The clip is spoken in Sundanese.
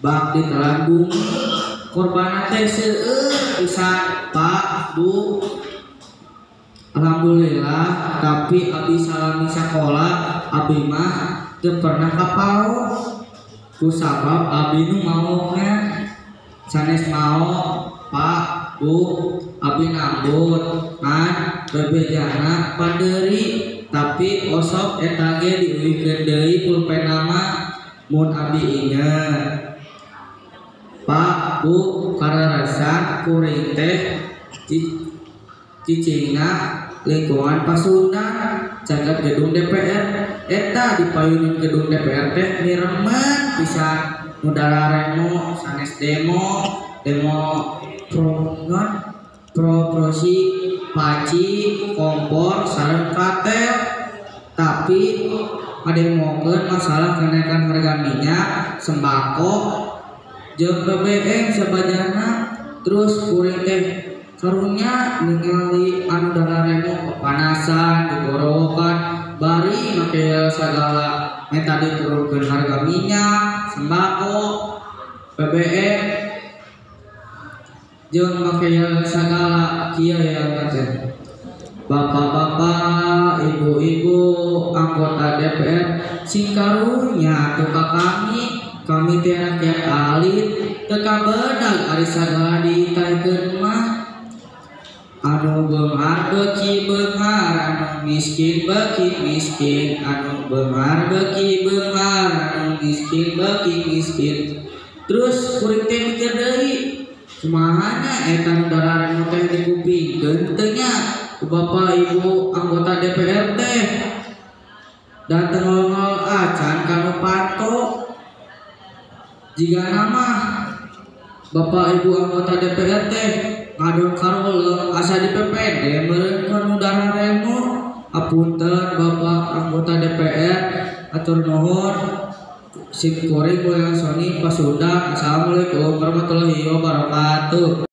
Bak ditelan bumi korban teh seueur pisan Pak Bu. Alhamdulillah, tapi abi salami sakola abi mah teu pernah kapaok ku sabab abi nu maokna sanes maok Pak Bu. Abi nambut ngan bebejana pandeuri tapi osok eta ge diuihkeun deui pulpen mah mun abi inget. Pak Bu, kararesan kuring teh cicingna lingkungan Pasundan caket gedung DPR. Eta di payunan gedung DPR teh miremen pisan nu dararemo sanes demo demo pro non pro prosi paci kompor sareng katel, tapi ngademokeun masalah kenaikan harga minyak sembako jeung BBM sabajana. Terus kuring teh karunya ningali anu dararemo kepanasan digorowokan bari make sagala menta diturunkeun harga minyak sembako BBM jeung make sagala kieu ya teh. Bapak-bapak, ibu-ibu, anggota DPR sing karunya atuh ka kami, kami teh rakyat alit teu kabedag ari sagala ditaekeun mah. Anu beunghar beuki beunghar, anu miskin beuki miskin, anu beunghar beuki beunghar, anu miskin beuki miskin. Terus kuring teh mikir deui, kumaha nya eta nu dararemo teh dikupingkeun teu nya ku bapak ibu anggota DPR teh dan teu ngol-ngol acan kanu pato. Jigana mah bapak ibu anggota DPR teh ngadon karoleung asa di PPD meureun kanu dararemo. Apunten bapak anggota DPR, atur nuhun. Sim kuring Boyan Sony Pasundan. Assalamualaikum warahmatullahi wabarakatuh.